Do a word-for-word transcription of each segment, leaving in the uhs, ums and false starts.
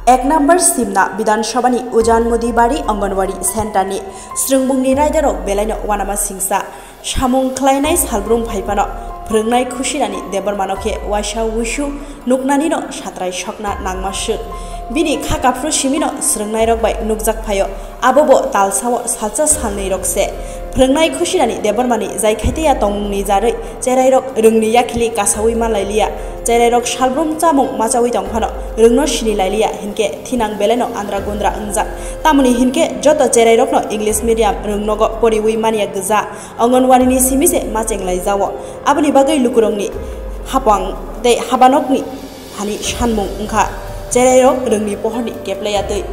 Ek number Simna Bidhan Sabhani Ujan Modi Bari Anganwadi Center ni srwngbungni raidarok belaino uanama singsa samung khlainai salbrum phaiphano phwrwngnai Khusirani Debbarmano khe waisa wuisu nuknanino satrai sokna nangma swk. Bini kha kaphru simino srwngnairok bai nukjak phaio. Abo bo talsao salsa salnwi rok se. Phwrwngnai Khusirani Debbarmani jai khaitaiya tongmungni jarwi cherairok rwngni yakhili kasaui manlailiya. Cherairok salbrum chamung machaui tongphano rwngno sinilailiya hinkhe thinang belaino andra gundra wngjak. Tamoni hinkhe joto cherairokno English medium rwngnogo poriui manya gwja. Anganwadini simi se ma chenglaijao. Aboni bagwi lukurokni hapang tei habanokni hani sanmung wngkha cherairok rwngni pohorni keplaiya twi.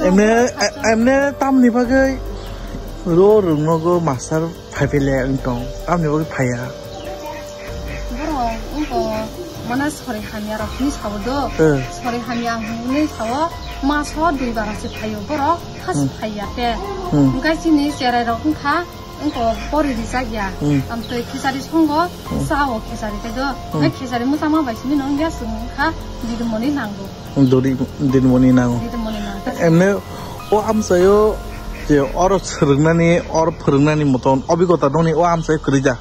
Emne, emne tamni bagwi ro rwngnogo master phaiphile wng tong, tamni bagwi phaiya. Borok wngkha mane sori hamya rok hinwi sao do. Eh. Sori hamya hinwi sao, maso dui bara se phaio borok, khas Hmm. phaiya te. Hmm. Hwnkhe chini cherai rok wngkha, wngkha pori rijak ya. Hmm. Amtwi khichari songo, Hmm. sao khichari te do. Hmm. Hwnkhe khichari mwchangma bai simi no wngya chwng wngkha didimoni nango. Dori, dinmoni nango. Didimoni nango. Emne o amchaio je oro swrwngnani, oro phwrwngnani moton obigota noni o amchaio kwrwi da?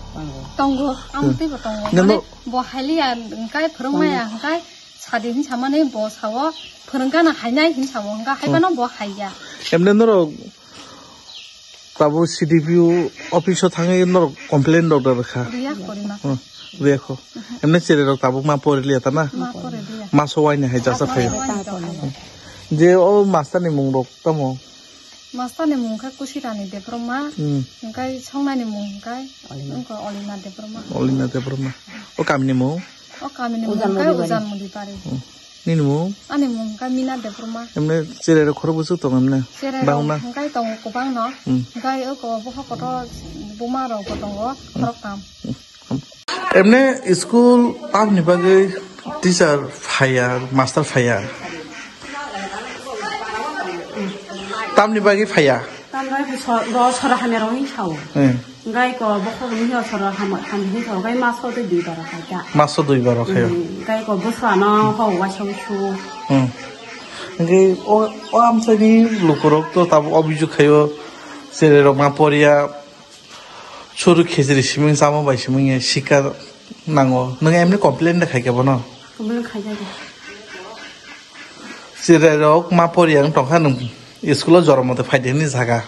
Tongo, ang Hmm. teibo tongo. Neno Mane bo hailiya hwnkhe phwrwngmaya hwnkhe sadi hin samani bo sao phwrwngkana hainai hin sao hwnkhe haibano bo haiya. Emne norok Tabuk C D P O office o thangwi norok complain rok da rwkha. Riya korima. Hmm, riya kho. Emne cherai rok tabuk ma pori liya ta na? Ma pori liya. Ma so waini hai jasa Ma phaio. Pori liya. Je o master ni mung rok tamo? Master ni mung khe Kusirani Debbarma, Hmm. hwnkhe songnani mung hwnkhe Olina. Wngkha Olina Debbarma. Olina Debbarma. O kami ni mung? O kami ni mung Ujan khe Modi Bari. Ujan Modi Bari. Hmm. Nini mung? Ani mung khe Mina Debbarma. Emne cherai rok khorok bwswk tongo emne? Cherai rok Bangma? Hwnkhe tongo kwbangno. Hmm. Hwnkhe oko bokhok kotor buma rok bo tongo khoroktham. Hmm. Emne school tamni bagwi teacher phaiya, master phaiya? Tamni bagwi phaiya? Tamni bagwi so-, bo sora hamya rok hinwi sao. Hmm. Gai ko bokhok ni ho soro ham, ham ni ho gai maso de dui bara khai ta. Maso dui bara khai. Hmm, gai ko bwsra no ho waisa wusu. Hmm. Gai o, o amsani lukurok to tabuk obijog khayo, cherai rok ma poriya, churu khejri siming samo bai siming ye sikar nango. Nang emni complain da khai khe bono? Complain khai ja. Cherai rok ma poriya wng tongkha nwng school o jora mote phai de hwnwi jaga.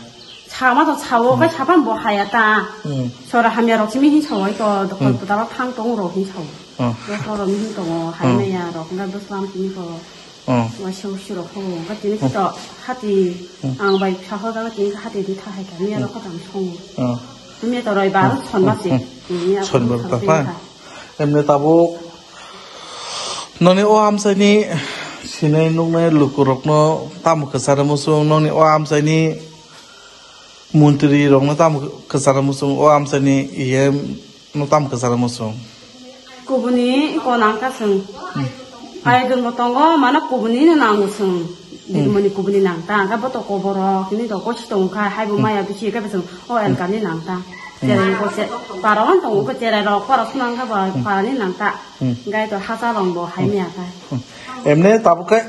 Sama to sao, Hmm. kai sapan bo haya ta. Hmm. Sora hamya rok simi hin sao, ai to dokol Hmm. putaro thang tong rok hin sao. Hmm. Dokol rok hin tongo, hai Hmm. maya rok, ngai bwslam simi ko. Hmm. Waisa usi rok ho, ngai tini Hmm. to hati Hmm. ang bai saho jaga tini hati di tha hai ka, miya Hmm. rok ko tam song. Hmm. Miya to roi bar Hmm. son ma si. Hmm. Miya Son rok bar son ta si pha. Ka. Emne tabuk noni o amchaini sinai nuknai lukurokno tamo kwcharo muchung, noni o amchaini montri rokno tamo kwcharo muchung, o amchaini E M no tamo kwcharo muchung. Kubuni ko nangkha chwng. Hmm. Idol bo tongo, mano kubuni no nango chwng. Hmm. Didimoni kubuni nangta, hwnkhe boto koborok, hwnwi to kosi tongkha, haibo Hmm. maya bisi khe bwswng o Hmm. elkani nangta. Hmm. Cherai ko che, paro wan tongo ko cherai rok, paro swnang kha ba Hmm. parani nangta. Hmm. Gai to hasa rong bo hai Hmm. maya kha. Hmm. Emne tabuk khe,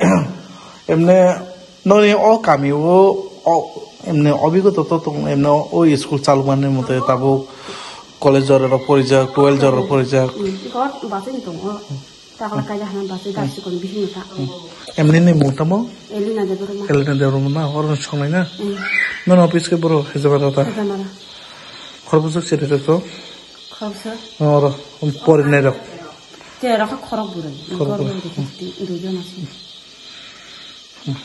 emne noni o kami o, o, emne obigota to tong, emne o school chalmani mote tabuk college jora rok porijak, twelve jora rok porijak. Hmm. Got basing tongo. Takla kaija hana basi Hmm. darsi kon bihing ta. Hmm. Emne ni mung tamo? Elina Debbarma. Elina Debbarma na, oro ni songnai na? Hmm. Nono office ke boro Hejamara ta? Hejamara. Khorokbwswk cherai rok to? Khoroksa. Oro, porinai rok. Cherai rok kha khorok bwrwi. Khorok Khorok bwrwi. Bwrwi Hmm. dui jon asi. Hmm.